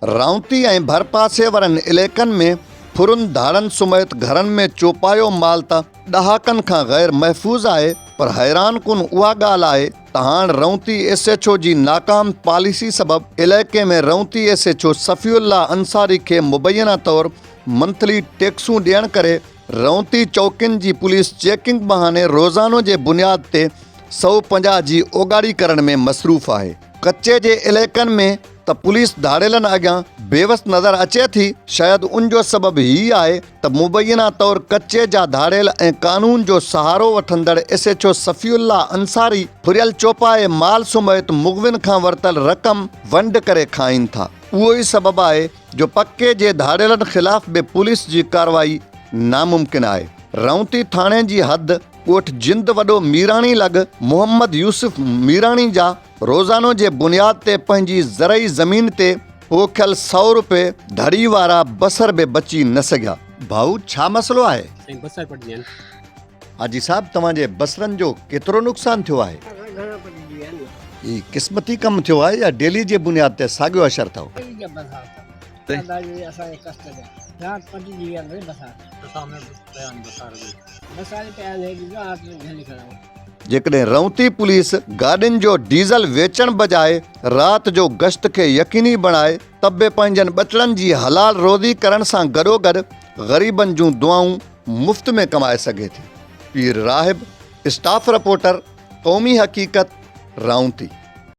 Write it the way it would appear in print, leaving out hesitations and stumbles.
رائونتي ۽ ڀرپاسي وارن علائقن ۾ ڦرن ڌاڙن سميت گهرن ۾ چوپايو مال ته ڏهاڪن کان غير محفوظ آهي پر حيران ڪن اها ڳالهه آهي ته هاڻ رونتي ايس ايڇ او جي ناڪام پاليسي سبب علائقي ۾ Raunti S H O Safiullah Ansari کي مبينا طور منٿلي ٽيڪسون ڏيڻ ڪري رونتي چوڪين جي پوليس چيڪنگ بهاني روزانو جي بنياد تي 150 جي اوڳاڙي ڪرڻ ۾ مصروف آهي. ڪچي جي علائقن ۾ ته پوليس ڌاڙيلن اڳيان بيوس نظر اچي ٿي، شايد ان جو سبب هي آهي ته مبينا طور ڪچي جا ڌاڙيل ۽ قانون جو سهارو وٺندڙ S H O Safiullah Ansari ڦريل چوپائي مال سميت مغوين کان ورتل رقم ونڊ ڪري کائين ٿا. اهو ئي سبب آهي جو پڪي جي ڌاڙيلن خلاف به پوليس جي ڪارروائي ناممڪن آهي. رونتي ٿاڻي جي حد ڳوٺ جند وڏو ميراڻي لڳ محمد يوسف ميراڻي جا روزانو جي بنياد تي پنهنجي زرعي زمين تي پوکيل سئو روپيه ڌڙي وارا بصر به بچي نه سگهيا. ڀائو ڇا مسئلو آهي؟ سائين بصر پٽجي ويا آهن. حاجي صاحب توهان جي بصرن جو ڪيترو نقصان ٿيو آهي؟ گهڻا پٽجي ويا آهن. هي قسمتي ڪم ٿيو آهي يا ڊيلي جي بنياد تي ساڳيو اشر اٿئو؟ ڊيلي جا بصر اٿا ادا جي اسان جي قسط جا رات پٽجي ويا آهن بصر. اسان ۾ به پيا آهن بصر به. بصر پيا آهن هيڏي رات جهلي کڙا آهيون. جيڪڏهن رونتي پوليس گاڏين جو ڊيزل ويچڻ بجاء رات جو گشت کي يقيني بڻائي ته به پنهنجن ٻچڙن جي حلال روزي ڪرڻ سان گڏوگڏ غريبن جون دعائون مفت ۾ ڪمائي سگهي ٿي. پير راهب، اسٽاف رپورٽر، قومي حقيقت، رائونتي.